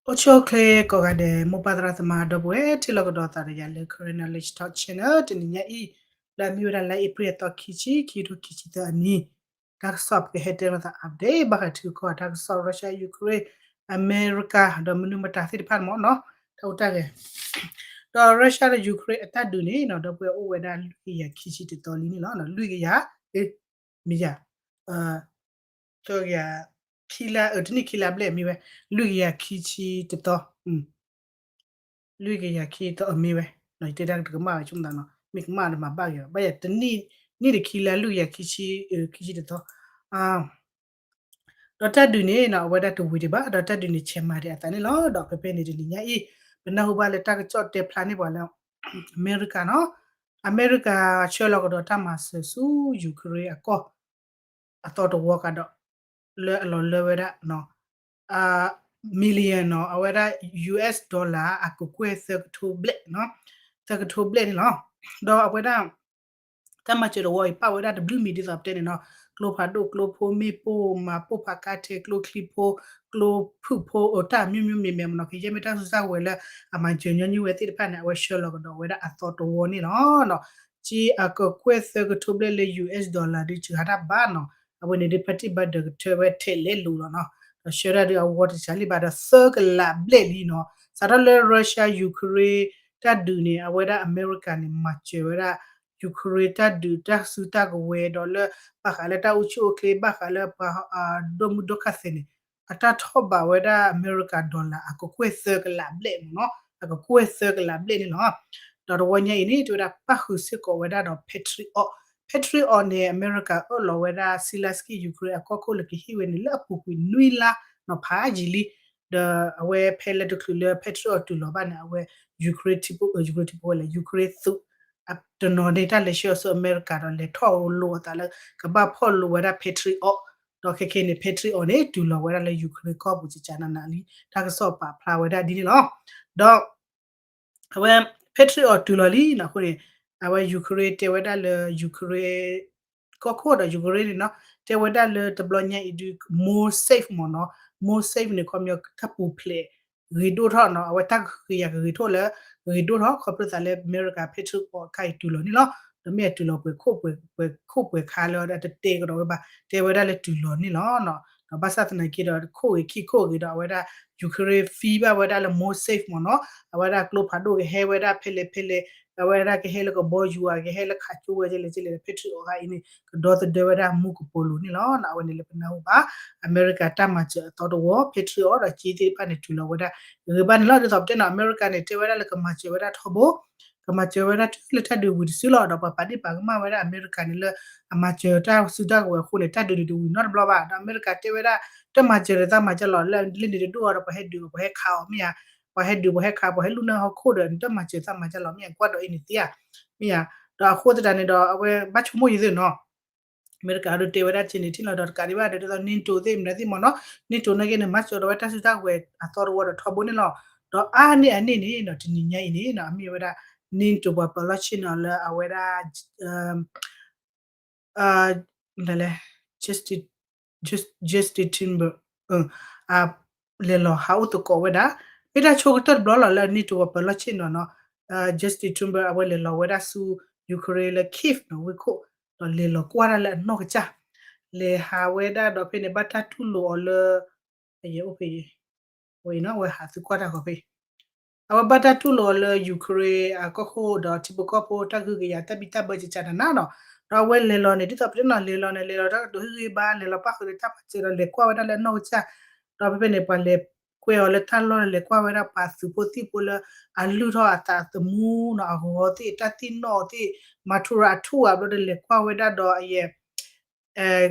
အိၣ်ဆူၣ်အိၣ်ချ့ကိးဂၤဒဲး မိၢ်ပၢ်သရၣ်သမါဒီပုၢ်ဝဲၢ် ထံၣ်လိာ်ကဒီးသးဒီးယၤလၢ Karen Knowledge Talk Channel တနံၤညါအံၤ လၢအမ့ၢ်ဝဲဒၣ်လါအ့ဖြ့ၣ်အသီခံဆံ ခံကထိခံဆံသၢအနံၤ တၢ်ကစီၣ်ပကဟဲတဲလိာ်သး update ဘၣ်ဃးထံကီၢ်တၢ်ကစီၣ် Russia Ukraine အမဲရကၤ ဒီးမနုၤမတၤသ့ၣ်တဖၣ်မ့ၢ်နီၤ တၢ်အိၣ်တၢ်ဂဲၤ ဒီး Russia ဒီး Ukraine အတၢ်ဒုးန့ၣ်နီၤ ဒီပုၢ်ဝဲၢ်အိၣ်ဝဲဒၣ်လွံၢ်ကယၤခံဆံတသီလံန့ၣ်လီၤ လွံၢ်ကယၤ မ့ၢ်ယၤ သၢကယၤ ခံလါ အတနံၣ်ခံလါဘျဲၣ်မ့ၢ်ဝဲ လွံၢ်ကယၤခံဆံတသီ လွံၢ်ကယၤခံသီအမ့ၢ်ဝဲ ယတဲဒၣ်တကမၣ်ဝဲဆိကမိၣ်သးနီၤ မ့ၢ်ကမၣ်ဒီးမၤဘၣ်က့ၤဘၣ် ဘၣ်ယၤတနံၣ် နံၣ်တခံလါ လွံၢ်ကယၤခံဆံ ခံဆံတသီ ဒီးတၢ်ဒုးန့ၣ်နီၤ အဝဲဒၣ်တဝံၤဒံးဘၣ် ဒီးတၢ်ဒုးန့ၣ်ဆဲးမၤဒံးအသးန့ၣ်လီၤ ဒီးဖဲဖဲန့ၣ်တနံၤညါအံၤ ပနၢ်ဟူဘၣ်လၢတၢ်ကစီၣ်တဲဖျါန့ၢ်ပှၤလၢ အမဲရကၤနီၤ အမဲရကၤဆှၢလီၤကဒီးတၢ်မၤစၢၤဆူ Ukraine အကီၢ် အသီတဝီကဒီး လၢအလီၤလၢဝဲဒၣ် million နီၤ အဝဲဒၣ် US dollar အကကွဲၢ်သၢကထိဘျဲၣ် သၢကထိဘျဲၣ်န့ၣ်လီၤ ဒီးအဝဲဒၣ် တၢ်မၤစၢၤတဝီအံၤ ပာ်ဝဲဒၣ်တဘျုးမံၤဒ်သိးပတဲန့ၣ်နီၤ ကျိဖးဒိၣ် ကျိဖိ မ့ၣ်ပိၢ် မၤပိၢ်ဖးကါထဲ ကျိချံဖိ ကျိဖုၣ်ဖိ အတၢ်မျိုးမျိုးမံၤမဲာ်မနီၤ ကယဲၢ်မ့ၢ်တၢ်စုကဝဲၤလၢအမၤစၢၤညီနုၢ်ဝဲသ့ၣ်တဖၣ်န့ၣ် အဝဲဆှၢလီၤကဒီးဝဲဒၣ်အသီတဝီန့ၣ်လီၤ က့အကကွဲၢ်သၢကထိဘျဲၣ်လၢ US dollar ဒုးစှၤတၢ်ဘၣ်နီၤ အဝဲန့ၣ်ဒုးဖါတံၢ်ဘၣ်ဒၢးကထၢဝဲထဲလဲၣ်လိၤလီၤနီၤ ဒီးဆှၢဒၣ်ဒုးအဝီတစှၤလံဘၣ်ဒီးသၢကလးဘျဲၣ်လံနီၤ စးထီၣ်လၢ Russia Ukraine တၢ်ဒုးန့ၣ် အဝဲဒၣ်အမဲရကၤန့ၣ် မၤစၢၤဝဲဒၣ် Ukraine တၢ်ဒုးတၢ်စုတၢ်ကဝဲၤဒီးလၢ ဘၣ်ဃးလၢတၢ်အိၣ်ဆူၣ်အိၣ်ချ့ ဘၣ်ဃးလၢပှၤဒိၣ်မုၢ်ဒိၣ်ခါသ့ၣ်န့ၣ် အတၢ်ထီၣ်ဘးဝဲဒၣ်အမဲရကၤ dollar အကကွဲၢ်သၢကလးဘျဲၣ်မနီၤ အကကွဲၢ်သၢကလးဘျဲၣ်န့ၣ်လီၤ ဒီးတဝီညါအံၤန့ၣ် တဲဝဲဒၣ်ပၣ်ဃုာ်စ့ၢ်ကီးဝဲဒၣ်ဒီး Patriot Patriot န့ၣ် အမဲရကၤအၢၣ်လီၤဝဲဒၣ် Zelenskyy Ukraine အကီၢ်ခိၣ်လၢကဟ့ၣ်ဝဲန့ၣ်လၢအပူၤကွံာ်နွံလါနီၤဖးယံာ်လံ ဒီးအဝဲဖဲလၢတချုးလၢ Patriot တုၤလီၤဘၣ်န့ၣ် အဝဲ Ukraine ထံဖိ Ukraine ထံဖိဝဲလဲၣ် Ukraine သုး တနီၤန့ၣ် တၢ်လဲၤဆှၢအီၤဆူအမဲရကၤဒီးလဲၤထီၣ်လိာ်အသးလၢ ကဘၣ်ဖီၣ်လိာ်ဝဲဒၣ် Patriot ဒီးခဲခဲန့ၣ် Patriot န့ၣ် တုၤလီၤဝဲဒၣ်လၢ Ukraine ကီၢ်ပူၤ ကကနနလံ တၢ်ကစီၣ်ပာ်ဖျါဝဲဒၣ်ဒ်န့ၣ်လီၤ. ဒီး အဝဲ Patriot တုၤလီၤလံနီၤ အဃိန့ၣ် အဝဲ Ukraine တဲဝဲဒၣ်လၢ Ukraine ကီၢ်ခိၣ်ဒီး Ukraine န့ၣ်နီၤ တဲဝဲဒၣ်လၢတဘျီညါအံၤဒုး more safe မ့ၢ်နီၤ more safe န့ၣ် ခီပညီ တၢ်ပူၤဖျဲးဂ့ၤဒိၣ်ထီၣ်နီၤ အဝဲတၢ်ကဟုကယာ်ကဂ့ၤထီၣ်လၢ ဂ့ၤဒိၣ်ထီၣ် ခီဖျိသးလၢအမဲရကၤ Patriot အခါအံၤတုၤလီၤန့ၣ်လီၤ. ဒီးမ့ၢ်အတုၤလီၤပှဲၤခိၣ်ပှဲၤ ပှဲၤခိၣ်ပှဲၤခါလၢအတတဲကဒီးဝဲဘၣ် တဲဝဲဒၣ်လၢတုၤလီၤန့ၣ်လီၤ. ဒီးဘၣ်ဆၣ်သနာ်က့ဒီး ခိၣ်ဂ့ၤခံခိၣ်ဂ့ၤဒီး အဝဲဒၣ် Ukraine feel ဘၣ်ဝဲဒၣ်လၢ more safe မ့ၢ်နီၤ အဝဲဒၣ်ကျိဖးဒိၣ်ကဟဲဝဲဒၣ်ဖဲလဲၣ်ဖဲလဲၣ် အဝဲဒၣ်ကဟဲလၢကဘီယူၤဧါ ကဟဲလၢခးကၠိဝဲကလဲၣ်ကလဲၣ် Patriot အခါအံၤန့ၣ် ကဒီသဒၢဝဲဒၣ်မူကပိာ်လိၤန့ၣ်လီၤ. အဝဲန့ၣ်လၢပနၢ်ဟူဘၣ် အမဲရကၤတၢ်မၤစၢၤအသီတဝီ Patriot ဒီးက့သ့ၣ်တဖၣ်န့ၣ် တုၤလီၤဝဲဒၣ်ဂ့ၤဘၣ်န့ၣ်လီၤ. ဒ်သိးပတဲနီၤ အမဲရကၤန့ၣ် တဲဝဲဒၣ်လၢကမၤစၢၤဝဲဒၣ်ထီဘိ ကမၤစၢၤဝဲဒၣ်တုၤလၢတၢ်ဒုးဝံၤတစုလီၤ. ဒီးပှၤပာ်ဒ့ၣ်ပာ်ကမၣ်ဝဲဒၣ်အမဲရကၤန့ၣ်လၢ အမၤစၢၤတၢ်စုတၢ်ကဝဲၤအဃိန့ၣ် တၢ်ဒုးန့ၣ်တဝံၤနီတဘျီဘၣ်. ဒီးအမဲရကၤတဲဝဲဒၣ် တၢ်မၤစၢၤဒီးသးမၤစၢၤလီၤ လၢလ့ၣ်န့ၣ်တဒိၣ်အီၤဒီးပှၤဟဲဒုးပှၤဟဲခးအီၤမ့ၢ်ဧါ ပှၤဟဲဒုးပှၤဟဲခး ပှၤဟဲလူၣ်နၢ်ဟီၣ်ခိၣ်ဒီး နတၢ်မၤစၢၤသးမၤစၢၤလီၤမ့ၢ်ဧါ ကွၢ်ဒီးအံၤန့ၣ်သ့ဧါ မ့ၢ်ဧါ. ဒီးအဃိသတးန့ၣ်ဒီး အဝဲဘၣ်ဆိကမိၣ်ယံၤသ့ၣ်နီၤ အမဲရကၤဒုးတဲဝဲဒၣ်က့န့ၣ် ထံၣ်လီၤဒီးတကးဒံးဘၣ်ဒီး ဒ်သိး NATO သ့ၣ်မနုၤသ့ၣ်မ့ၢ်နီၤ NATO နာ်က့န့ၣ် မၤစၢၤဒီးဝဲတၢ်စုတၢ်ကဝဲၤအသီတဝီဒီးထီဘိန့ၣ်လီၤ. ဒီးအါန့ၢ်အန့ၣ်န့ၣ်နီၤ တနံၤညါအံၤန့ၣ်နီၤ အမ့ၢ်ဝဲဒၣ် NATO ပှၤပၢၤလီၢ်ဆ့ၣ်နီၤလၢအဝဲဒၣ် မတၤလဲၣ် Justin Timber အလဲၤလီၤဟးအိၣ်သကိးဝဲဒၣ် မ့ၢ်တၢ်ဆိကတၢၢ်တဘျီလီၤလၢ NATO ပှၤပၢၤလီၢ်ဆ့ၣ်နီၤနီၤ Justin Timber အဝဲလဲၤလီၤဝဲဒၣ်ဆူ Ukraine လၢ Kyiv နီၤ ဝ့ၢ်ခိၣ် ဒီးလဲၤလီၤကွၢ်ဒၣ်လၢအနီၢ်ကစၢ် လဲၤဟးဝဲဒၣ်ဒီးဖဲန့ၣ် ဘၣ်တၢ်တူၢ်လိာ်အီၤလၢ အယဲၢ်အိၣ်ဖဲ ဝဲအံၤနီၤ အဝဲဟးသုကွၢ်တၢ်ဂီၤဖဲ အဝဲဘၣ်တၢ်တူၢ်လိာ်အီၤလၢ Ukraine အကီၢ်ခိၣ်ဒီးထံဖိကီၢ်ဖိတၢ်ဂုၤကယၤတၢ်ဘံၣ်တၢ်ဘၢကကနနနီၤ ဒီးအဝဲလဲၤလီၤန့ၣ် ဒ်သိးပတဲနီၤ လဲၤလီၤန့ၣ် လဲၤလီၤတၢ်ကတိၤဟ့ၣ်ဂံၢ်ဘါ လဲၤလီၤပၣ်ဃုာ်လၢတၢ်မၤစၢၤဒီးလဲၤကွၢ်ဝဲဒၣ်လၢအနီၢ်ကစၢ် ဒီးဖဲဖဲန့ၣ် ပှၤလဲၤကွဲအီၤလၢတၢ်လီၢ် လဲၤကွၢ်ဝဲဒၣ်ပှၤသုးဖိသံၣ်ဖိလၢ အလုၢ်ထီၣ်အသးသမူနီၤ အဂီၤသ့ၣ် တၢ်သ့ၣ်နီၣ်သ့ၣ် မၤထူရၤအထူၣ်အဘျီဒီးလဲၤကွၢ်ဝဲဒၣ်ဒီးအယဲၢ်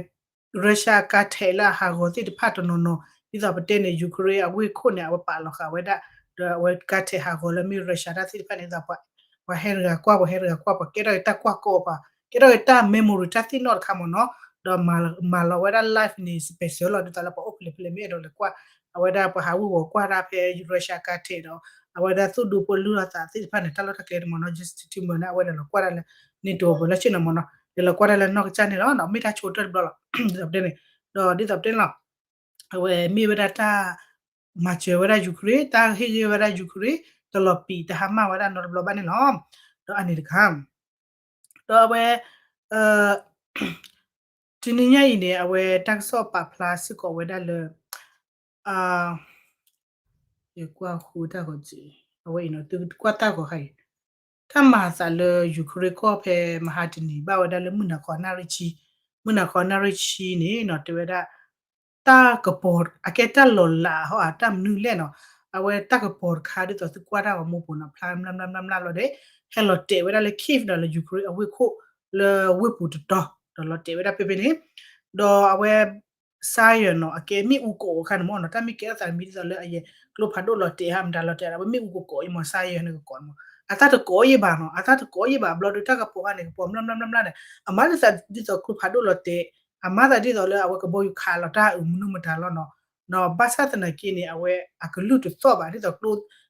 Russia အကါထဲးလၢအဟးဂီၤသ့ၣ်တဖၣ်တနီၤနီၤ ဒ်သိးပတဲန့ၣ် Ukraine အဝ့ၢ်ခိၣ်န့ၣ် အဝဲပာ်လီၤဃာ်ဝဲဒၣ် ဒီးအဝဲကါထဲးဟးဂီၤလၢမ့ၢ် Russia တၢ်သ့ၣ်တဖၣ်န့ၣ် ဒ်သိးပှၤဟဲတဂၤကွၢ် ပှၤဟဲတဂၤကွၢ် ပှၤကဲထီၣ်က့ၤတၢ်ကွၢ်ကီပှၤ ကဲထီၣ်က့ၤတၢ် memory တၢ်သ့ၣ်နီၣ်တခါမ့ၢ်နီၤ ဒီးမၤလီၤဝဲဒၣ် live န့ၣ် special လီၤ ဒ်သိးလၢပှၤအိၣ်ဖျဲၣ်ဖျဲၣ်မ့ၢ်အဲၣ်ဒိးလဲၤကွၢ် အဝဲဒၣ်ပှၤဟးဝ့ၢ်ဝီၤကွၢ်တၢ်ဖဲ Russia ကါထဲးဒီး အဝဲဒၣ်သူၣ်ဒူဖိလုၢ်ထီၣ်သးသ့ၣ်တဖၣ်န့ၣ် တၢ်လီၢ်တၢ်ကျဲတမ့ၢ်နီၤ Justin Timber န့ၣ် အဝဲလဲၤလီၤကွၢ်ဒၣ်လၢ NATO ပှၤလၢဆ့ၣ်နီၤမ့ၢ်နီၤ လဲၤလီၤကွၢ်ဒၣ်လၢနီၢ်ကစၢ်န့ၣ်လီၤ မ့ၢ်တၢ်ဆိကတၢၢ်တဘျီလီၤ ဒ်သိးပတဲန့ၣ် ဒီးဒ်သိးပတဲန့ၣ်လီၤ အဝဲမ့ၢ်ဝဲဒၣ်တၢ် မၤစၢၤဝဲဒၣ် Ukraine တၢ်ဟ့ၣ်ဂံၢ်ဝဲဒၣ် Ukraine တလီၤပံာ်တဟါမၢ်ဝဲဒၣ်နီတဘျီဘၣ်န့ၣ်လီၤ. ဒီးအန့ၣ်တခါ ဒီးအဝဲ တနံၤညါအံၤန့ၣ် အဝဲတၢ်ကစီၣ်ပာ်ဖျါစ့ၢ်ကီးဝဲဒၣ်လၢ ယကွၢ်ဃုတၢ်ဂီၤက့ၤ အဝဲအံၤနီၤ သုကွၢ်တၢ်ဂီၤခါအံၤ တၢ်မၤသးလၢ Ukraine ကီၢ်ဖဲမဟါတနံၤ ဘၣ်ဝဲဒၣ်လၢမုၢ်နၤခီနၣ်ရံၣ်ဆံ, မုၢ်နၤခီနၣ်ရံၣ်ဆံန့ၣ်နီၤ တဲဝဲဒၣ် တၢ်ကပီၤ အကဲတၢ်လီၤလးဟီဧါ တၢ်မနုၤလဲၣ်နီၤ, အဝဲတၢ်ကပီၤတခါဒ်သိးသုကွၢ်တၢ်ဂီၤမူပူၤနီၤ ဖျါမျၢ်မျၢ်မျၢ်မျၢ်လီၤဒီး ဟဲလီၤတဲာ်ဝဲဒၣ်လၢ Kyiv ဒီးလၢ Ukraine အဝ့ၢ်ခိၣ်လၢဝ့ၢ်ပူၤတတီၤ ဒီးလီၤတဲာ်ဝဲဒၣ်ဖဲဖဲန့ၣ်, ဒီးအဝဲ Zion နီၤ အကဲမ့ၣ်အူကအိးအခါန့ၣ်မ့ၢ်နီၤ တၢ်မ့ၢ်ကဲထီၣ်သးတမံၤဒ်သိးလၢအယဲၢ် ကျိဖးဒိၣ်လီၤတဲာ်ဟါမတၤလီၤတဲာ် အဝဲမ့ၣ်အူကကိးအံၤမ့ၢ် Zion န့ၣ်ကကိးန့ၣ်မ့ၢ် အသၣ်တကိးယံာ်ဘၣ်နီၤ အသၣ်တကိးယံာ်ဘၣ် ဘျီဒုးတၢ်ကပီၤခါန့ၣ် ကပီၤမျၢ်မျၢ်မျၢ်မျၢ်န့ၣ် အမၤဒ်သိးဒ်သိးကျိဖးဒိၣ်လီၤတဲာ် အမၤသးဒ်သိးလၢအဝဲကဘီယူၤခးလီၤတၢ်အုးမနုၤမတၤလီၤနီၤ, ဘၣ်ဆၣ်သနာ်က့န့ၣ် အဝဲအကလုၢ်တသီၣ်ဘၣ် ဒ်သိး ဒ်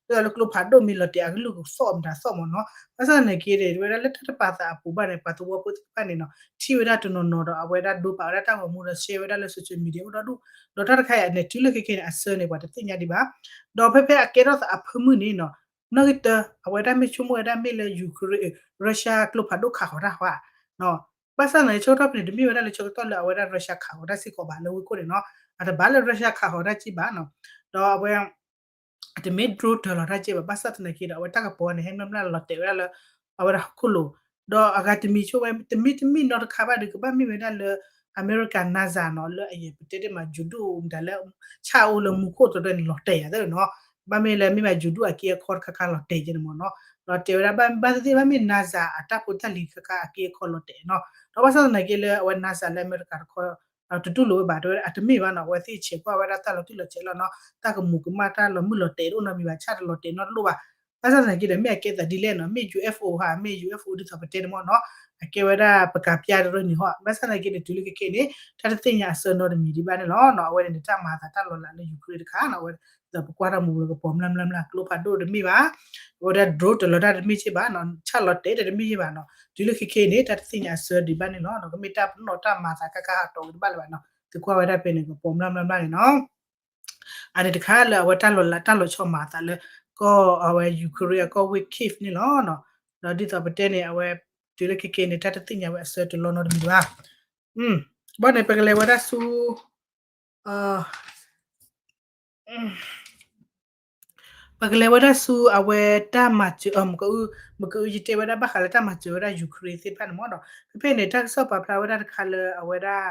သိးလၢကျိဖးဒိၣ်မ့ၢ်လီၤတဲာ် အကလုၢ်ကသီၣ်မတၤသီၣ်မ့ၢ်နီၤ, ဘၣ်ဆၣ်သနာ်က့န့ၣ် ဝဲဒၣ်လၢတၢ်တပာ်သးအပူၤဘၣ်န့ၣ် ပှၤသဝီဖိသ့ၣ်တဖၣ်န့ၣ်နီၤ ထံၣ်ဝဲဒၣ်တနီၤနီၤဒီး အဝဲဒၣ်ဒိပာ်ဝဲဒၣ်တၢ်ဂီၤမူဒီး share ဝဲဒၣ်လၢ social media အိၣ်ဒီဒူၣ်, ဒီးတၢ်တခါအံၤအန့ၣ် တုၤလၢခဲခဲန့ၣ် အဆၢန့ၣ် ပှၤတသ့ၣ်ညါဒံးဘၣ်, ဒီးဖဲဖဲအကဲထီၣ်သးအဖၢမုၢ်န့ၣ်နီၤ နီၣ်ဂံၢ်တၢ အဝဲဒၣ်မ့ၢ်ဆိကမိၣ်ဝဲဒၣ်မ့ၢ်လၢ Ukraine Russia ကျိဖးဒိၣ်ခးဃီၤတၢ်ဟီဧါ, ဘၣ်ဆၣ်သနာ်က့ ဆၢကတီၢ်ဖဲန့ၣ် တမ့ၢ်ဝဲဒၣ်လၢဆၢကတီၢ်လၢအဝဲဒၣ် Russia ခးဃီၤတၢ်စ့ၢ်ကီးဘၣ်လၢဝ့ၢ်ခိၣ်န့ၣ်နီၤ, အတဘၣ်လၢ Russia ခးဃီၤတၢ်စ့ၢ်ဘၣ်နီၤ, ဒီးအဝဲ အတမ့ၢ် drone တၢၤလီၤတၢ်စ့ၢ်ဘၣ် ဘၣ်ဆၣ်သနာ်က့ဒီး အဝဲတၢ်ကပီၤန့ၣ် ဟဲမျၢ်မျၢ်လီၤတဲာ်ဝဲဒၣ်လၢ အဝဲဒၣ်ဟီၣ်ခိၣ်လိၤ, ဒီးအဂၤတမံၤဆိဝဲ တမ့ၢ်တမ့ၢ်နီတခါဘၣ်ဒီး ကဘၣ်မ့ၢ်ဝဲဒၣ်လၢ အမဲရကၤ NASA နီၤ လၢအယဲၢ်ပတဲတ့ၢ်မး ယိၤဒိၣ်မတၤလၢ ဆၣ်အိၣ်လၢမူခိၣ်တရၢန့ၣ် လီၤတဲာ်ယၤသ့နီၤ, ဘၣ်မ့ၢ်လၢမ့ၢ်မးယိၤဒိၣ်အက့အခီတခါခါလီၤတဲာ်က့န့ၣ်မ့ၢ်နီၤ, လီၤတဲာ်ဝဲဒၣ်ဘၣ်သ့ၣ်သ့ၣ် ဘၣ်မ့ၢ် NASA အတၢ်ဖိတၢ်လံၤတခါခါအက့အခီလီၤတဲာ်နီၤ, ဒီးဘၣ်ဆၣ်သနာ်က့လၢအဝဲ NASA လၢအမဲရကၤတခီ တတူၢ်လိာ်ဝဲဘၣ် တဲဝဲဒၣ်အတမ့ၢ်ဘၣ်နီၤ, အဝဲသ့ၣ်ဆဲးကွၢ်ဝဲဒၣ်တၢ်လီၤတံၢ်လီၤဆဲးလီၤနီၤ, တၢ်ကမူးကမၣ်တၢ်လီၤမုၢ်လီၤတဲာ်တအိၣ်နီတမံၤဘၣ် ဆၣ်တလီၤတဲာ်နီတလိၣ်ဘၣ်, ဘၣ်ဆၣ်သနာ်က့ဒီး မ့ၢ်အကဲသးဒ်လဲၣ်နီၤ, မ့ၢ် UFO ဟါ မ့ၢ် UFO ဒ်သိးပတဲန့ၣ်မ့ၢ်နီၤ, အကဲဝဲဒၣ်ပကးပျါတရၢန့ၣ်ဟီ, ဘၣ်ဆၣ်သနာ်က့ဒီး တုၤလၢခဲခဲအံၤန့ၣ် တၢ်တသ့ၣ်ညါအဆၢနီတမံၤဒံးဘၣ်န့ၣ်လီၤနီၤ, အဝဲန့ၣ်န့ၣ် တၢ်မၤအသးတၢ်လီၤလးလၢ Ukraine တခါနီၤ, အဝဲဒၣ်ပကွၢ်ထီၣ်မူလၢကပီၤမျၢ်မျၢ်မျၢ် ကျိဖးဒိၣ်တမ့ၢ်ဘၣ်, အဝဲဒၣ် drone တလီၤတၢ်တမ့ၢ်စ့ၢ်ဘၣ်နီၤ, ဆၣ်လီၤတဲာ်တမ့ၢ်စ့ၢ်ဘၣ်နီၤ, တုၤလၢခဲခဲအံၤန့ၣ် တၢ်တသ့ၣ်ညါအဆၢဒံးဘၣ်န့ၣ်လီၤ, ကမ့ၢ်တၢ်ပနီၣ်တၢ်မၤသးကါကါဟးတီၤဝဲတဘၣ်လၢၤဘၣ်နီၤ, သုကွၢ်ဝဲဒၣ်ဖဲန့ၣ် ကပီၤမျၢ်မျၢ်မျၢ်န့ၣ်နီၤ အန့ၣ်တခါလၢအဝဲတၢ်လီၤလးတၢ်လီၤဆီမၤအသးလၢ ကီၢ်အဝဲ Ukraine အကီၢ်ဝ့ၢ် Kyiv န့ၣ်လီၤနီၤ, ဒီးဒ်သိးပတဲန့ၣ် အဝဲ တုၤလၢခဲခဲန့ၣ် တၢ်တသ့ၣ်ညါဝဲအဆၢတလီၢ်နီတမံၤဘၣ်, ဘၣ်န့ၣ် ပကလဲၤဝဲဒၣ်ဆူ ပကလဲၤဝဲဒၣ်ဆူအဝဲတၢ်မၤစၢၤ မကအု ယတဲဝဲဒၣ်ဘၣ်ဃးလၢတၢ်မၤစၢၤဝဲဒၣ် Ukraine သ့ၣ်တဖၣ်န့ၣ်မ့ၢ်နီၤ, ဖဲဖဲန့ၣ် တၢ်ကစီၣ်ပာ်ဖျါဝဲဒၣ်တခါလၢအဝဲဒၣ်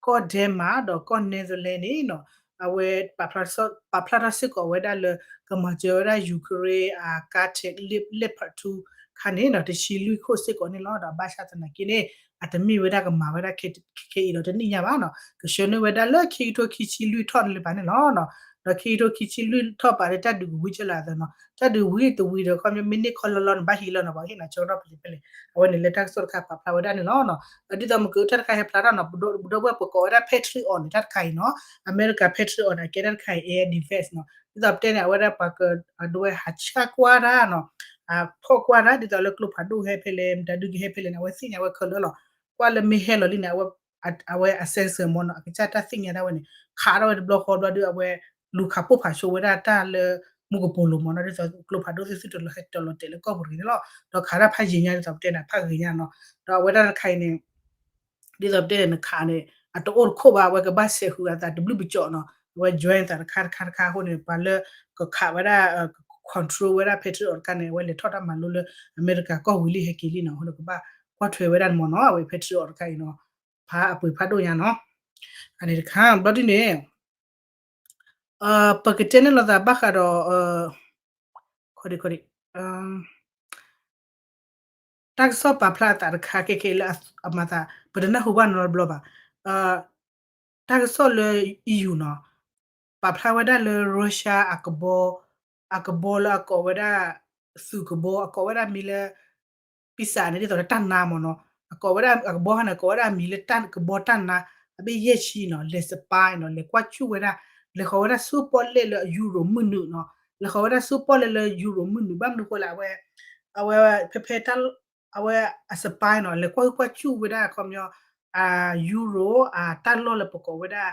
ကီၢ် Denmark ဒီးကီၢ် Netherlands န့ၣ်နီၤ, အဝဲ ပာ်ဖျါထီၣ်စ့ၢ်ကီးဝဲဒၣ်လၢ ကမၤစၢၤဝဲဒၣ် Ukraine အ Katysh Leopard two ခါန့ၣ်နီၤ တဆံလွံၢ်ခိၣ်စ့ၢ်ကီးန့ၣ်လီၤ. ဒီးဘၣ်ဆၣ်သနာ်က့န့ၣ် အတမ့ၢ်ဝဲဒၣ်ကမၤဝဲဒၣ်ခဲအံၤဒီးတနံၣ်ညါဘၣ်နီၤ, ကဆှၢန့ၢ်ဝဲဒၣ်လၢခံကထိခံဆံလွံၢ်ထီၣ်န့ၣ်လၢၤဘၣ်န့ၣ်လီၤ. ဒီးခံကထိခံဆံလွံၢ်ထီၣ်ပာ်လၢတၢ်ဒုးကဝံၤကလၢအသးနီၤ, တၢ်ဒုးဝံၤတဝံၤဒီး ခီပညီမ့ၢ်န့ၢ်ခီလီလီန့ၣ် ဘၣ်ဟံးလီၤန့ၣ် ပှၤဟ့ၣ်နၤဆၢကတီၢ်ဖဲလဲၣ်ဖဲလဲၣ်, အဝဲန့ၣ်လၢတၢ်ကစီၣ်တခါပာ်ဖျါဝဲဒၣ်န့ၣ်လီၤ. ဒ်သိးမ့ၢ်ကတၢၢ်တခါဟဲဖျါထီၣ်နီၤ, ပဒီပုၢ်ဝဲၢ်ပကိးဝဲဒၣ် Patriot န့ၣ် တၢ်တခါအံၤနီၤ, အမဲရကၤ Patriot န့ၣ် အကဲတၢ်တခါအံၤ air defense နီၤ, ဒ်သိးပတဲန့ၣ် အဝဲဒၣ်ပှၤကဒွဲဟးဆှၣ်ကွၢ်တၢ်နီၤ, ဖီၣ်ကွၢ်တၢ် ဒ်သိးလၢကျိဖးဒိၣ်ဟဲဖဲလဲၣ် မတၤဒုကဟဲဖဲလဲၣ်န့ၣ် အဝဲသ့ၣ်ညါဝဲခဲလၢာ်လီၤ. ကွၢ်လၢမ့ၢ်ဟဲလီၤလံန့ၣ် အဝဲအ sensor မ့ၢ်နီၤ အကစၢ်တၢ်သ့ၣ်ညါဒၣ်ဝဲန့ၣ် ခးထီၣ်ဝဲတဘျီဃီဘျီဒီး အဝဲလူၤခးပိၢ်ဖးဆိဝဲဒၣ်တၢ်လၢ မူကပိာ်လိၤမ့ၢ်နီၤ, ဒ်သိးကျိဖးဒိၣ်သ့ၣ်သုတလီၤဟဲတလီၤတဲာ်လၢကီၢ်ပူၤတဂ့ၤန့ၣ်လီၤ. ဒီးခးတၢ်ဖးယံာ်ညါဒ်သိးပတဲန့ၣ် ဖးဂ့ၤညါနီၤ, ဒီးအဝဲဒၣ်တခါအံၤန့ၣ် ဒ်သိးပတဲန့ၣ် နခးန့ၣ် အတအိၣ်တခိၣ်ဘၣ် အဝဲကဘၣ်စဲးဃုာ်အသးတဘျုးပကၠီၣ်နီၤ, အဝဲ join သးတခါတခါတခါအဃိန့ၣ် ပှၤလၢကခးဝဲဒၣ် control ဝဲဒၣ် Patriot တခါန့ၣ် အဝဲလဲၤထီၣ်တၢ်မၤလိလၢအမဲရကၤကီၢ်ဝံၤလံဟဲက့ၤလံနီၤ, အဃိန့ၣ်ကဘၣ်ကွၢ်ထွဲဝဲဒၣ်န့ၣ်မ့ၢ်နီၤ, အဝဲ Patriot တခါအံၤနီၤ ဖးအပှ့ၤဖးဒိၣ်ညါနီၤ, အန့ၣ်တခါ ဘျီဒ်န့ၣ် ပကတဲန့ၢ်လိာ်သးဘၣ်ဃးဒီး တၢ်ကစီၣ်ပာ်ဖျါအသးတခါခဲခဲလၢအမၤသး ပတနၢ်ဟူဘၣ်နီတဘျီဘၣ်, တၢ်ကစီၣ်လၢ E U နီၤ, ပာ်ဖျါဝဲဒၣ်လၢ Russia အကဘီ အကဘီလၢအကိးဝဲဒၣ် သုးကဘီ အကိးဝဲဒၣ်မံၤလၢ ပံစးန့ၣ် ဒ်သိးလၢတၢ်နါမ့ၢ်နီၤ, အကိးဝဲဒၣ်အကဘီဟါန့ၣ် အကိးဝဲဒၣ်အမံၤလၢတၢ်ကဘီတၢ်နါ အဘ့ၣ်ယဲၢ်ဆံနီၤ, လဲၤ spy နီၤ, လဲၤကွၢ်စူၣ်ဝဲဒၣ်, လဲၤဃီၤဝဲဒၣ်ဆူပီၣ်လဲၣ်လၢအယူရိၤမုၢ်နုာ်နီၤ, လဲၤဃီၤဝဲဒၣ်ဆူပီၣ်လဲၣ်လၢယူရိၤမုၢ်နုာ် ဘၣ်မနုၤဃိလဲၣ် အဝဲ အဝဲဖဲဖဲတၢ် အဝဲအ spy နီၤ, လဲၤကွၢ်ဟုၣ်ကွၢ်စူၣ်ဝဲဒၣ် ခီပညီ အယူရိၤ အတၢ်လီၢ်လၢပကိးဝဲဒၣ်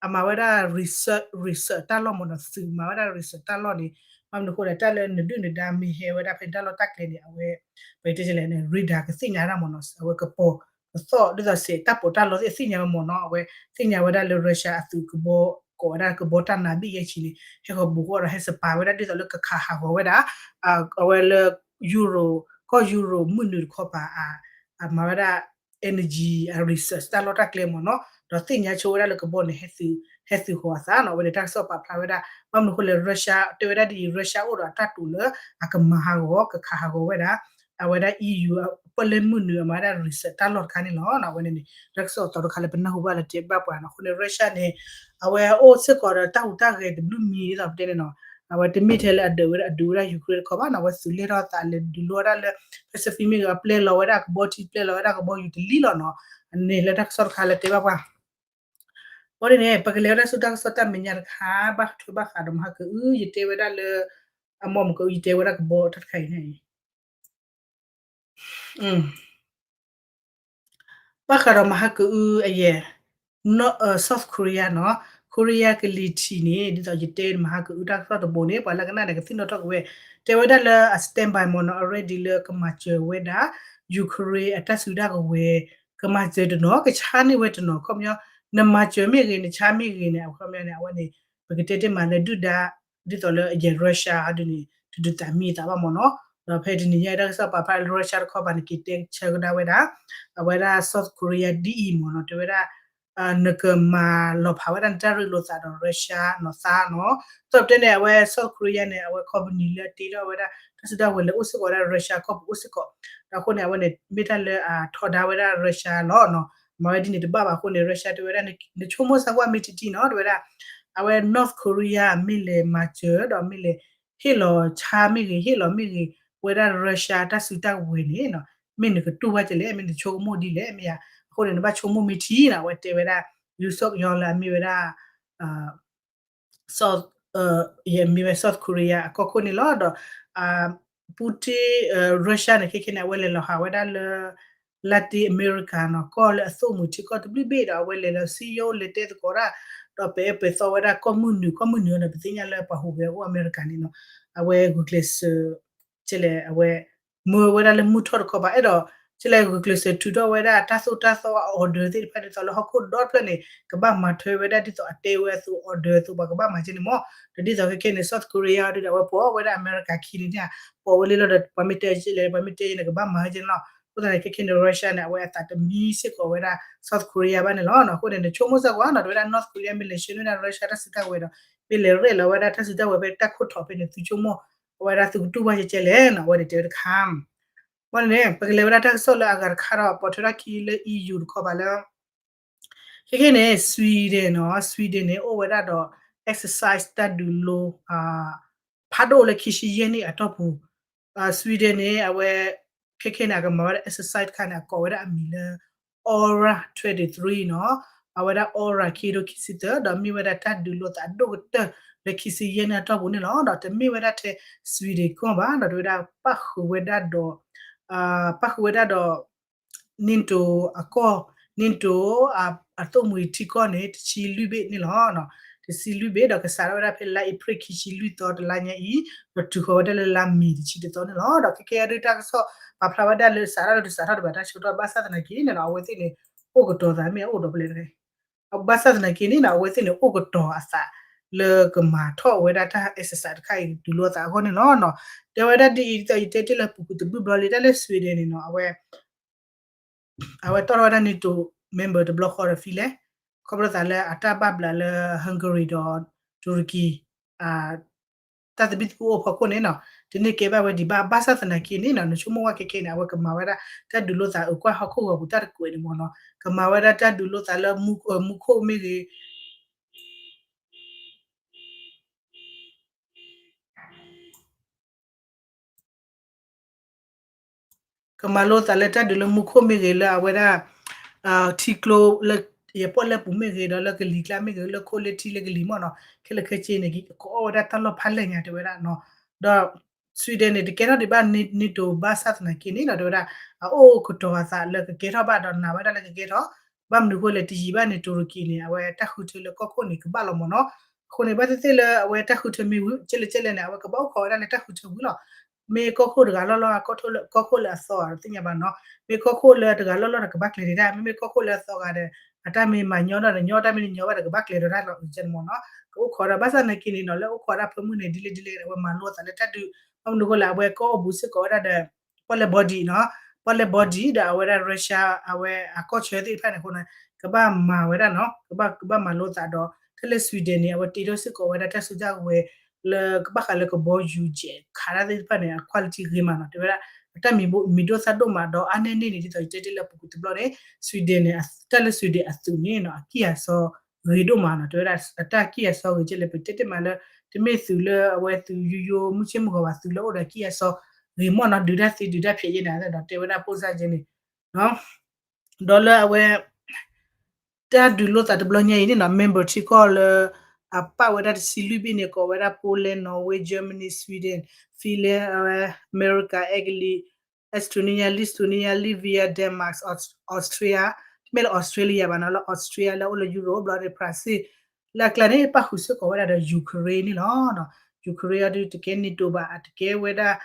အမၤဝဲဒၣ် research research တၢ်လီၢ်မ့ၢ်နီၤ သုးမၤဝဲဒၣ် research တၢ်လီၢ်န့ၣ် ဘၣ်မနုၤအဃိလဲၣ် တၢ်လၢနဒုၣ်နဒါမ့ၢ်ဟဲဝဲဒၣ်ဖဲန့ၣ်တၢ်လီၢ်တၢ်ကျဲန့ၣ် အဝဲ ပတဲလဲၣ်န့ၣ် radar ကသ့ၣ်ညါဒၣ်မ့ၢ်နီၤ အဝဲကပီၤကသီၣ် ဒ်သိးစဲးတၢ်ပီးတၢ်လီသ့ၣ်သ့ၣ်ညါဝဲမ့ၢ်နီၤ အဝဲသ့ၣ်ညါဝဲဒၣ်လၢ Russia အသုးကဘီ ကိးဝဲဒၣ်ကဘီတၢ်နါဘ့ၣ်ယဲၢ်ဆံန့ၣ် ဟဲဃီၤဘူးဃီဒီး ဟဲစပာ်ဝဲဒၣ်ဒ်သိးလၢကခးဟးဂီၤဝဲဒၣ် အဝဲလၢ Europe ကီၢ် Europe မုၢ်နုာ်တခီပၤ အမၤဝဲဒၣ် energy research တၢ်လီၢ်တၢ်ကျဲမ့ၢ်နီၤ ဒီးသ့ၣ်ညါဆိဝဲဒၣ်လၢကဘီန့ၣ် ဟဲသုး ဟဲသုးဃီၤအသးနီၤ အဝဲန့ၣ်တၢ်ကစီၣ်ပာ်ဖျါဝဲဒၣ် ဘၣ်မနုၤအဃိလဲၣ် Russia တဲဝဲဒၣ်ဒ်အံၤ Russia အိၣ်ဒီးအတၢ်တိာ်လၢ အကမၤဟးဂီၤ ကခးဟးဂီၤဝဲဒၣ် အဝဲဒၣ် E U ပီၣ်လဲၣ်မုၢ်နုာ်အမၤဝဲဒၣ် research တၢ်လီၢ်တခါန့ၣ်လီၤ. အဝဲန့ၣ်န့ၣ် တၢ်ကစီၣ်အသီတခါလၢပနၢ်ဟူဘၣ်လၢတဲဘၣ်ပှၤနီၤ အဃိန့ၣ် Russia န့ၣ် အဝဲအိၣ်စ့ၢ်ကီးဒီးတၢ်ဟူးတၢ်ဂဲၤတဘျုးမံၤဒ်သိးပတဲန့ၣ်နီၤ အဝဲတမ့ၢ်ထဲလၢအဒုးဝဲဒၣ်အဒုးဝဲဒၣ် Ukraine တခီဘၣ်နီၤ အဝဲသုးလဲၢ်ထီၣ်သးလဲၤဒုးလိဝဲဒၣ်လၢ Pacific မ့ၢ်ဂ့ၤ အပျဲလီၤဝဲဒၣ်ကဘီထံ ပျဲလီၤဝဲဒၣ်ကဘီယူၤတလံလီၤနီၤ အန့ၣ်လၢတၢ်ကစီၣ်တခါလၢတဲဘၣ်ပှၤ အဃိန့ၣ်န့ၣ် ပကလဲၤဝဲဒၣ်ဆူတၢ်ကစီၣ်တၢ်မဲာ်ညါတခါ ဘၣ်ထွဲဘၣ်ဃးဒီးမဟါကအု ယတဲဝဲဒၣ်လၢ အမ့ၢ်မကအု ယတဲဝဲဒၣ်ကဘီတၢ်တခါအံၤန့ၣ် ဘၣ်ဃးဒီးမဟါကအုအယဲၢ် South Korea နီၤ Korea ကလံၤထံးန့ၣ် ဒ်သိးယတဲမဟါကအုတၢ်ကစီၣ်တဘိန့ၣ် ပှၤလၢကနၣ်န့ၣ် ကသ့ၣ်နီၣ်ထီၣ်က့ၤဝဲ တဲဝဲဒၣ်လၢအ standby မ့ၢ်နီၤ already လၢကမၤစၢၤဝဲဒၣ် Ukraine အတၢ်စုတၢ်ကဝဲၤ ကမၤစၢၤတနီၤ ကဆါန့ၢ်ဝဲတနီၤ ခီပညီ နမၤစၢၤမ့ၢ်ဂ့ၤ နဆါမ့ၢ်ဂ့ၤန့ၣ် အခီပညီန့ၣ် အဝဲန့ၣ် ပကတဲတ့ၢ်မးလၢဒုၣ်ဒါ ဒ်သိးလၢအယဲၢ် Russia အဒုးန့ၣ် တဒုးသးမံသးဘၣ်မ့ၢ်နီၤ ဒီးဖဲတနံၤညါတၢ်ကစီၣ်ပာ်ဖျါလၢ Russia တခီပၤန့ၣ် က့ၤတဲဆၢကဒါဝဲဒၣ် အဝဲဒၣ် South Korea ဒ်အံၤမ့ၢ်နီၤ တဲဝဲဒၣ် နကမၤလီၤဖးဝဲဒၣ်နတၢ်ရ့လိာ်သးဒီး Russia နီၤသးနီၤ သိးပတဲန့ၣ် အဝဲ South Korea န့ၣ် အဝဲ company လၢတ့ထီၣ်ဝဲဒၣ် တၢ်စုတၢ်ဝဲၤလၢအိၣ်စ့ၢ်ကီးဝဲဒၣ် Russia ကီၢ်ပူၤအိၣ်စ့ၢ်ကီး ဒီးအဃိန့ၣ် အဝဲန့ၣ် မ့ၢ်တၢ်လၢအထီဒါဝဲဒၣ် Russia လီၤနီၤ မၤဝဲဒ်န့ၣ်တဘၣ်ဘၣ်အဃိန့ၣ် Russia တဲဝဲဒၣ် နဆိကမိၣ်စၢ်ကွၢ်မ့ၢ်ထံထံနီၤ တဲဝဲဒၣ် အဝဲ North Korea မ့ၢ်လဲၤမၤစၢၤဒီးမ့ၢ်လဲၤ ဟ့ၣ်လီၤဆါမ့ၢ်ဂ့ၤ ဟ့ၣ်လီၤမ့ၢ်ဂ့ၤ ဝဲဒၣ် Russia တၢ်စုတၢ်ဝဲၤန့ၣ်နီၤ မ့ၢ်နကတူၢ်ဘၣ်ကလဲၣ် မ့ၢ်နဆိကမိၣ်ဒ်လဲၣ် မ့ၢ်ဧါ အဃိန့ၣ် နဘၣ်ဆိကမိၣ်မ့ၢ်ထံနီၤ အဝဲတဲဝဲဒၣ် Yoon Suk Yeol လၢအမ့ၢ်ဝဲဒၣ် South ယမ့ၢ်ဝဲ South Korea အကီၢ်ခိၣ်န့ၣ်လီၤ. ဒီး Putin Russia န့ၣ် ခဲခဲန့ၣ် အဝဲလဲၤလီၤဟးဝဲဒၣ်လၢ Latin America နီၤ ကီၢ်လၢအသိၣ်မှံၤထံကီၢ်တဘျုးဘ့ၣ်ဒီး အဝဲလဲၤလၢ Seoul လဲၤတဲသကိးတၢ် ဒီးပဲာ်အၢပဲာ်သီဝဲဒၣ်ကီၢ်မုၢ်နုာ် ကီၢ်မုၢ်နုာ်န့ၣ် ပသ့ၣ်ညါလၢပှၤဟူးဂဲၤအိၣ်အမဲရကၤန့ၣ်နီၤ အဝဲဂုာ်ကျဲးစၢး ကလဲၣ် အဝဲ မၢဝဲဒၣ်လၢမုၢ်ထီၣ်တခီပၤ အဲၣ်ဒိး ကလဲၣ်ဂုာ်ကျဲးစၢးထုးထီၣ်ဝဲဒၣ်တၢ်သိၣ်တၢ်သီအ order သ့ၣ်တဖၣ်ဒ်သိးလၢဟီၣ်ခိၣ်ဒီတဖျၢၣ်န့ၣ် ကဘၣ်မၤထွဲဝဲဒၣ်ဒ်သိးအတဲဝဲအသိး order အသိး ပှၤကဘၣ်မၤက့န့ၣ်မ့ၢ် ဒီးဒ်သိးခဲခဲန့ၣ် South Korea ဒ်ဒီးအဝဲပိာ်ဝဲဒၣ်အမဲရကၤခံန့ၣ် ပိာ်ဝဲလံလီၤဒီး ပှၤမ့ၢ်တဲကလဲၣ် ပှၤမ့ၢ်တဲန့ၣ် ကဘၣ်မၤက့န့ၣ်လီၤ. အဃိသတးန့ၣ် ခဲခဲန့ၣ် Russia န့ၣ် အဝဲအသးတမံစ့ၢ်ကီးဝဲဒၣ် South Korea ဘၣ်န့ၣ်လီၤ. အဃိန့ၣ် နဆိကမိၣ်စၢ်ကွၢ်နီၤ တဲဝဲဒၣ် North Korea မ့ၢ်လဲၤဆှၢန့ၢ်ဝဲဒၣ် Russia တၢ်စုတၢ်ဝဲၤဒီး မ့ၢ်လဲၤရဲၣ်လီၤဝဲဒၣ်တၢ်စုတၢ်ဝဲၤဖဲတၢ်ခိၣ်ထီၣ်ဖဲန့ၣ် သုဆိကမိၣ် အဝဲဒၣ်သုကတူၢ်ဘၣ်ကဲကဲလဲၣ်နီၤ အဝဲန့ၣ်တဲဝဲတခါ ဘၣ်န့ၣ် ပကလဲၤဝဲဒၣ်တၢ်ကစီၣ်လၢအဂၤတခါဒီး ပိာ်ထွဲထီၣ်ခံလၢ E U တခီပၤလၢ ခဲခဲန့ၣ် Sweden နီၤ Sweden န့ၣ် အိၣ်ဝဲဒၣ်ဒီး exercise တၢ်ဒုးလိ ဖးဒိၣ်လၢခံဆံယဲၢ်နံၣ်အတီၢ်ပူၤ Sweden န့ၣ် အဝဲ ခဲခဲန့ၣ် အကမၤဝဲဒၣ် exercise တခါန့ၣ် အကိးဝဲဒၣ်အမံၤလၢ Aura twenty-three နီၤ အဝဲဒၣ် Aura ခံကထိခံဆံသၢ ဒီးမ့ၢ်ဝဲဒၣ်တၢ်ဒုးလိသးအဒိၣ်ကတၢၢ်လၢခံဆံယဲၢ်နံၣ်အတီၢ်ပူၤန့ၣ်လီၤ. ဒီးတမ့ၢ်ဝဲဒၣ်ထဲ Sweden ကီၢ်ဘၣ် ဒီးတဲဝဲဒၣ်ပၣ်ဃုာ်ဝဲဒၣ်ဒီး ပၣ်ဃုာ်ဝဲဒၣ်ဒီး NATO အကီၢ် NATO အသိၣ်မှံၤထံကီၢ်န့ၣ် တဆံလွံၢ်ဘ့ၣ်န့ၣ်လီၤ. တဆံလွံၢ်ဘ့ၣ်ဒီးကစးထီၣ်ဝဲဒၣ်ဖဲလါအ့ဖြ့ၣ်ခံဆံလွံၢ်သီတလါညါအံၤ ဒီးတုၤဃီၤဝဲဒၣ်လၢလါမ့ၤတဆံတသီန့ၣ်လီၤ. ဒီးခဲခဲအံၤဒုးတၢ်ကစီၣ်ပာ်ဖျါဝဲဒၣ်လၢစးထီၣ်လၢတစးထီၣ်တဘၣ်တၢ်ဆၢကတီၢ် ဘၣ်ဆၣ်သနာ်က့န့ၣ်နီၤ အဝဲသ့ၣ်န့ၣ် အိၣ်ကတီၤသးမ့ၢ်အိၣ်ဒီးဖဲလဲၣ်တဂ့ၤ ဘၣ်ဆၣ်သနာ်က့န့ၣ်နီၤ အဝဲသ့ၣ်န့ၣ် အိၣ်ကတီၤအသးလၢကမၤထီၣ်ဝဲဒၣ်တၢ် exercise တခါအံၤ ဒုးလိအသးအဂီၢ်န့ၣ်လီၤ. တဲဝဲဒၣ်ဒ်အံၤ ဒ်သိးယတဲတ့ၢ်လၢပူၤကွံာ်တဘျုးဘျီလံ တၢ်လၢ Sweden န့ၣ်နီၤ အဝဲ အဝဲတီၢ်ထီၣ်ဝဲဒၣ် NATO member တဘျီဃီဒီး Finland ခီဖျိသးလၢအတၢ်ဘၣ်ဘျးလၢ Hungary ဒီး Turkey တၢ်သဘံၣ်သဘုၣ်အိၣ်ဖီခိၣ်န့ၣ်နီၤ တန့ၢ်ကဲဘၣ်ဝဲဒံးဘၣ် ဘၣ်ဆၣ်သနာ်က့န့ၣ်နီၤ နဆိကမိၣ်ဝဲခဲခဲန့ၣ် အဝဲကမၤဝဲဒၣ်တၢ်ဒုးလိသးအုးကွၢ်ဟီၣ်ခိၣ်ဂီၤပူၤတၢ်တကွဲးန့ၣ်မ့ၢ်နီၤ ကမၤဝဲဒၣ်တၢ်ဒုးလိသးလၢ မူခိၣ်မ့ၢ်ဂ့ၤ ကမၤလိသးလၢတၢ်ဒုးလၢမူခိၣ်မ့ၢ်ဂ့ၤ လၢအဝဲဒၣ် ထံကျိလၢယပီၣ်လဲၣ်ပူၤမ့ၢ်ဂ့ၤ ဒီးလၢကလံၤကျါမ့ၢ်ဂ့ၤ လၢခိလၢထံလၢကလံၤမ့ၢ်နီၤ ခဲလၢာ်ခဲဆ့န့ၣ် ကအီၣ်ဝဲဒၣ်တၢ်လီၢ်ဖးလဲၢ်ညါတဲဝဲဒၣ်နီၤ ဒီး Sweden န့ၣ် တကဲထီၣ်ဒံးဘၣ် NATO ဘၣ်ဆၣ်သနာ်က့န့ၣ်နီၤ တဲဝဲဒၣ် အအိၣ်ကတီၤအသးလၢကကဲထီၣ်ဘၣ်ဒီးနာ်ဝဲဒၣ်လၢကကဲထီၣ် ဘၣ်မနုၤအဃိလဲၣ် တယံာ်ဘၣ်န့ၣ် တူရကံန့ၣ် အဝဲတၢ်ဃုထၢလၢကီၢ်ခိၣ်န့ၣ် ကဘၣ်လီၤမၢ်နီၤ. အဃိန့ၣ် ဘၣ်သ့ၣ်သ့ၣ်လၢအဝဲတၢ်ဃုထၢမ့ၢ်ဝံၤ ကဲလဲၣ်ကဲလဲၣ်န့ၣ် အဝဲကဘၣ်အိၣ်ခိးဝဲဒၣ်လၢတၢ်ဃုထၢဝံၤလီၤ. မ့ၢ်ကီၢ်ခိၣ်တဂၤလီၢ်လီၢ် ကီၢ်ခိၣ်လၢအသီဂၤဒီးသ့ၣ်ညါဘၣ်နီၤ. မ့ၢ်ကီၢ်ခိၣ်လၢတဂၤလီၢ်လီၢ်ဒီးကဘၣ်ကျဲၤဒံးတၢ်, မ့မ့ၢ်ကီၢ်ခိၣ်လၢအသီဂၤဒီး အတၢ်မ့ၢ်မၤညီဒီးညီ တၢ်မ့ၢ်တညီဘၣ်ဒီးကဘၣ်ကျဲၤဒံးတၢ်လီၤ ကဲန့ၣ်မၢ်နီၤ. ကအိၣ်ခိးဒီး ဘၣ်ဆၣ်နာ်က့န့ၣ်နီၤ လၢအိၣ်ခိးတၢ်ဖၢမုၢ်န့ၣ် ဒ်လဲၣ်ဒ်လဲၣ်န့ၣ် အဝဲမၤလိအသးလၢတၢ်ဒုး ဘၣ်မနုၤအဃိလဲၣ် အဝဲကီၢ်အိၣ်ဘူးစ့ၢ်ကီးဝဲဒၣ်ဒီး ပီၣ်လဲၣ် body နီၤ, ပီၣ်လဲၣ် body ဒီးအဝဲဒၣ် Russia အဝဲအကီၢ်ဆၢသ့ၣ်တဖၣ်န့ၣ်အဃိန့ၣ် ကဘၣ်မၤဝဲဒၣ်နီၤ, ကဘၣ် ကဘၣ်မၤလိသးဒီး တၢ်လၢ Sweden န့ၣ် အဝဲတ့ထီၣ်စ့ၢ်ကီးဝဲဒၣ်တၢ်စုတၢ်ကဝဲၤ လၢကဘၣ်ဃးလၢကဘီယူၤယဲၢ်ခးတၢ်သ့ၣ်တဖၣ်န့ၣ် အ quality ဂ့ၤမးနီၤ, တဲဝဲဒၣ် အတၢ်မံၤဒိၣ်သၣ်ဒိၣ်မးဒီး အါန့ၢ်န့ၢ်န့ၣ် ဒ်သိးယတဲတ့ၢ်လၢအပူၤကွံာ်တဘျီန့ၣ် Sweden န့ၣ် တၢ်လၢ Sweden အသုးန့ၣ်နီၤ အကံၢ်အစီဂ့ၤဒိၣ်မးနီၤ, တဲဝဲဒၣ် အတၢ်ကံၢ်အစီဂ့ၤကဲလဲၣ် ပတဲတ့ၢ်မးလၢ တမ့ၢ်သုးလၢအဝဲသုးယိယိမုၢ်ဆ့ၣ်မုၢ်ဂီၤဘၣ် သုးလၢအိၣ်ဒီးကံၢ်အစီဂ့ၤမးနီၤ, ဒုးတၢ်သ့ဒုးတၢ်ဖျဲးယဲၢ်န့ၣ်ဒီး တဲဝဲဒၣ် ပိၢ်စၢ်ယဲၢ်န့ၣ် ဒီးလၢအဝဲ တၢ်ဒုးလိာ်သးတဘျီညါအံၤန့ၣ်နီၤ member ထံကီၢ်လၢ အပာ်ဝဲဒၣ်တဆံလွံၢ်ဘ့ၣ်န့ၣ် ကိးဝဲဒၣ် Poland, Norway, Germany, Sweden, Finland, အဝဲ America, Italy, Estonia, Lithuania, Latvia, Denmark, Austria, တမ့ၢ်လၢ Australia ဘၣ်နီၤ လၢ Austria လၢအိၣ်လၢ Europe ဘျီန့ၣ် Brazil လၢအကျါန့ၣ် ပာ်ဃုာ်စ့ၢ်ကီးဝဲဒၣ်ဒီး Ukraine န့ၣ်လီၤ. Ukraine အဒုးတကဲ NATO ဘၣ် အတကဲဝဲဒၣ်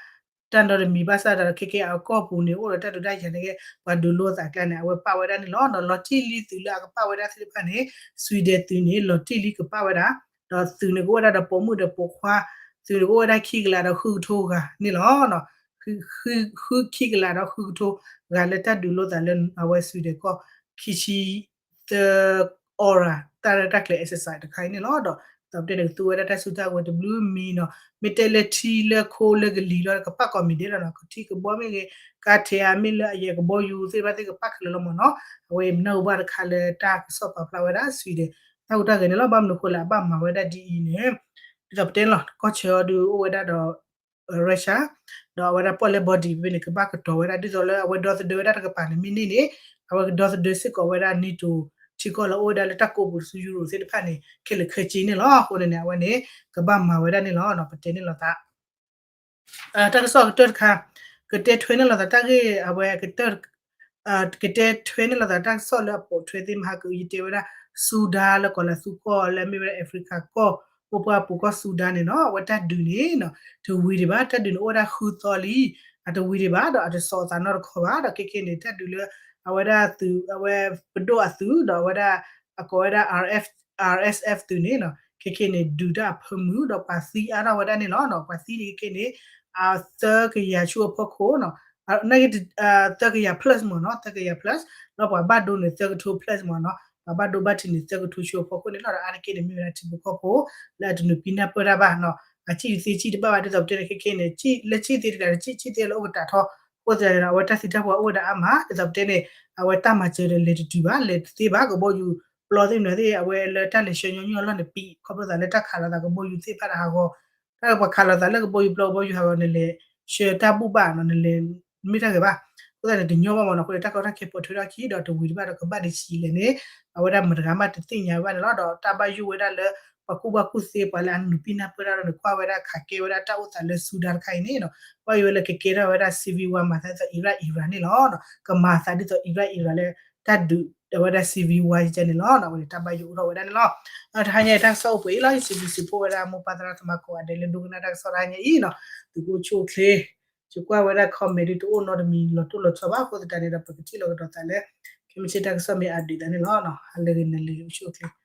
တၢ်နီတမံၤဘၣ်ဆၣ်ဒီး ခဲကဲအကီၢ်ပူၤန့ၣ် အိၣ်ဒီးတၢ်ဒုးတၢ်ယၤန့ၣ်က့ ပှၤဒုးလိာ်သးအကျါန့ၣ် အဝဲပာ်ဝဲဒၣ်န့ၣ်လီၤ. ဒီးလီၤတံၢ်လံသုးလၢအကပာ်ဝဲဒၣ်သ့ၣ်တဖၣ်န့ၣ် Sweden သုးန့ၣ် လီၤတံၢ်လံကပာ်ဝဲဒၣ်, ဒီးသုးန့ၣ်ကအိၣ်ဝဲဒၣ်ဒီးပိာ်မုၣ်ဒီးပိာ်ခွါ, သုးန့ၣ်ကအိၣ်ဝဲဒၣ်ခံကလးဒီးဃုကထိဂၤန့ၣ်လီၤ. ဃု ဃုခံကလးဒီးဃုကထိဂၤလၢတၢ်ဒုးလိာ်သးလၢအဝဲ Sweden ကီၢ် ခံဆံ သၢ အီရၤ တၢ်ရဲၣ်တၢ်ကျဲၤ exercise တခါအံၤန့ၣ်လီၤ. ဒီး ဒီးပတဲန့ၣ် ကသူဝဲဒၣ်တၢ်စုတၢ်ကဝဲၤတဘျုးမံၤနီၤ, မ့ၢ်တဲလၢထံလၢခိလၢကလံၤလီၤ ကပာ်ကိးမံၤဒဲးလီၤနီၤ, ကထံကဘီမ့ၢ်ဂ့ၤ, ကါထဲးအါမ့ၢ်လၢအယဲၢ်ကဘီယူၤသ့ၣ်တဖၣ်သ့ၣ်ကပာ်ခဲလၢာ်လီၤမၢ်နီၤ, အဝဲအံၤမ့ၢ်နၢ်ဟူဘၣ်တခါလၢတၢ်ကစီၣ်ပာ်ဖျါဝဲဒၣ် Sweden တၢ်ဟူးတၢ်ဂဲၤန့ၣ်လီၤ. ဘၣ်မနုၤအဃိလဲၣ် အဘၣ်မၤဝဲဒၣ်ဒ်အံၤန့ၣ် ဒ်သိးပတဲန့ၣ်လီၤ ကီၢ်ဆၢအီၤဒုးအိၣ်ဝဲဒၣ်ဒီး Russia ဒီးအဝဲဒၣ်ပီၣ်လဲၣ် body ဖဲန့ၣ် ကဘၣ်ကတီၤဝဲဒၣ် ဒ်သိးလၢအဝဲဒီသဒၢဝဲဒၣ်တကပၤန့ၣ် မ့ၢ်န့ၢ်န့ၣ် အဝဲကဒီသဒၢစ့ၢ်ကီးဝဲဒၣ် NATO ထံကီၢ်လၢအိၣ်ဝဲဒၣ်လၢတၢ်ကိးပူၤဆူ Europe သ့ၣ်တဖၣ်န့ၣ် ခဲလၢာ်ခဲဆ့န့ၣ်လီၤ. အဃိန့ၣ်န့ၣ် အဝဲန့ၣ် ကဘၣ်မၤဝဲဒၣ်န့ၣ်လီၤ. ပတဲန့ၣ်လီၤသး တၢ်ကစီၣ်ကတၢၢ်တခါ ကတဲထွဲန့ၣ်လီၤသးတၢ်ဂ့ၢ် အဝဲကတၢၢ် ကတဲထွဲန့ၣ်လီၤသးတၢ်ကစီၣ်လၢအပိာ်ထွဲသ့ၣ်မဟါက ယတဲဝဲဒၣ် Sudan လၢကီးလၢသူကီၢ်လၢမ့ၢ်ဝဲဒၣ် Africa ကီၢ် မိၢ်ပှၢ်ပူၤကီၢ် Sudan န့ၣ်နီၤ အဝဲတၢ်ဒုးန့ၣ်နီၤ တဝံၤဒံးဘၣ် တၢ်ဒုးန့ၣ်အိၣ်ဝဲဒၣ်ဃုသီလံ အတဝံၤဒံးဘၣ်ဒီး အတစီးအသးနီတခီဘၣ်ဒီး ခဲခဲန့ၣ် တၢ်ဒုးလၢ အဝဲဒၣ်သုး အဝဲပဒိၣ်အသုးဒီးအဝဲဒၣ် အကိးဝဲဒၣ် R F, R S F သုးန့ၣ်နီၤ ခဲခဲန့ၣ် ဒုးတၢ်အဖၢမုၢ်ဒီးပှၤသံအါထီၣ်ဝဲဒၣ်န့ၣ်လီၤ. ပှၤသံန့ၣ်ခဲခဲန့ၣ် သၢကယၤဆူအဖီခိၣ်နီၤ သၢကယၤ plus မ့ၢ်နီၤ သၢကယၤ plus ဒီးပှၤဘၣ်ဒိန့ၣ် သၢကထိ plus မ့ၢ်နီၤ ပှၤဘၣ်ဒိဘၣ်ထံးန့ၣ် သၢကထိဆူအဖီခိၣ်န့ၣ်လီၤ. ဒီးအါတက့ၢ်န့ၣ် မ့ၢ်ဝဲဒၣ်ထံဖိကီၢ်ဖိ လၢအတနုာ်ပံနၢ်ပၢၢ်တၢ်ဘၣ်နီၤ အဆံၣ်တသ့ဆံၣ်တဘၣ်ဘၣ် ဒ်သိးပတဲန့ၣ် ခဲခဲန့ၣ် လၢဆံၣ်သ့တဂၤ ဆံၣ်သ့လၢအိၣ်ကတးထီၣ် အဃိသတးန့ၣ်ဒီး အဝဲတၢ်သံတၢ်ပှၢ်အိၣ်ဝဲဒၣ်အါမး ဒ်သိးပတဲန့ၣ် အဝဲတၢ်မၤစၢၤဒီးလဲၤတတုၤဘၣ် လဲၤတသ့ဘၣ် ကဘီယူၤပျီသ့ၣ်မနုၤသ့ၣ် အဝဲလၢတၢ်လဲၤဆှၢညီနုၢ်အလီၢ်န့ၣ် ပံး ခီဖျိသးလၢတၢ်ခးလိာ်သးကဘီယူၤသ့ၣ်တဖၣ်ဒီးဟးဂီၤ တၢ်ပှၤခးလိာ်သးလၢကဘီယူၤပျီကဘီယူၤဟးဂီၤ နလဲၤဆှၢတၢ်ဘူၣ်ဘၣ်နီၤ နလဲၤမ့ၢ်တၢ်ဂ့ၤဘၣ် အဃိသတးန့ၣ် တညီဘၣ်မ့ၢ်နီၤ အဃိန့ၣ် တၢ်ကီတၢ်ခဲပိာ်ထွဲထီၣ်ခံဒီးတဝံၤတဘၣ်ဒီး ကဘၣ်ဒံးဆံးလဲၣ်န့ၣ် အဝဲဒၣ်မတၤတဂၤမးတသ့ၣ်ညါဝဲဘၣ်န့ၣ်လီၤ. ဒီးတၢ်ဘၣ်ယိၣ်ဝဲဒၣ်လၢ ပှၤကူၣ်ဘၣ်ကူၣ်သ့ ပှၤလၢအနုာ်ပံနၢ်ပၢၢ်တၢ်ဒီးန့ၣ် ကွၢ်ဝဲဒၣ်ခးကဲဝဲဒၣ်တၢ်အိၣ်သးလၢ Sudan တခါအံၤန့ၣ်နီၤ ဘၣ်ယိၣ်ဝဲလၢကကဲထီၣ်ဝဲဒၣ် civil war မၤသးဒ်သိး Iraq Iran န့ၣ်လီၤ. ကမၤသးဒ်သိး Iraq Iran လၢ တၢ်ဒုးအဝဲဒၣ် civil war ယကဲန့ၣ်လီၤ. အဝဲန့ၣ်တၢ်ဘၣ်ယိၣ်အိၣ်ထီၣ်ဝဲဒၣ်န့ၣ်လီၤ. တဟါညါအံၤတၢ်ကစီၣ်အိၣ်ပှဲၤအံၤလီၤ ယစံးဘျုးစံးဖှိၣ်ဝဲဒၣ်မိၢ်ပၢ်သရၣ်သမါကိးဂၤဒဲးလၢဒိကနၣ်တၢ်ကစီၣ်တဟါညါအံၤနီၤ သုကအိၣ်ဆူၣ်အိၣ်ချ့ ယကွၢ်ဝဲဒၣ် comment ဒုးတအိၣ်နီတမံၤလီၤတိၢ်လီၤဆီဘၣ် အဃိသတးန့ၣ်ဒီး ပကထံၣ်လိာ်ကဒီးသးလၢ ခဲမုၢ်ဆ့ၣ်တၢ်ကစီၣ်မ့ၢ်အဒုးသးန့ၣ်လီၤ. ဟါလၢဂ့ၤ နၤလၢဂ့ၤ အိၣ်ဆူၣ်အိၣ်ချ့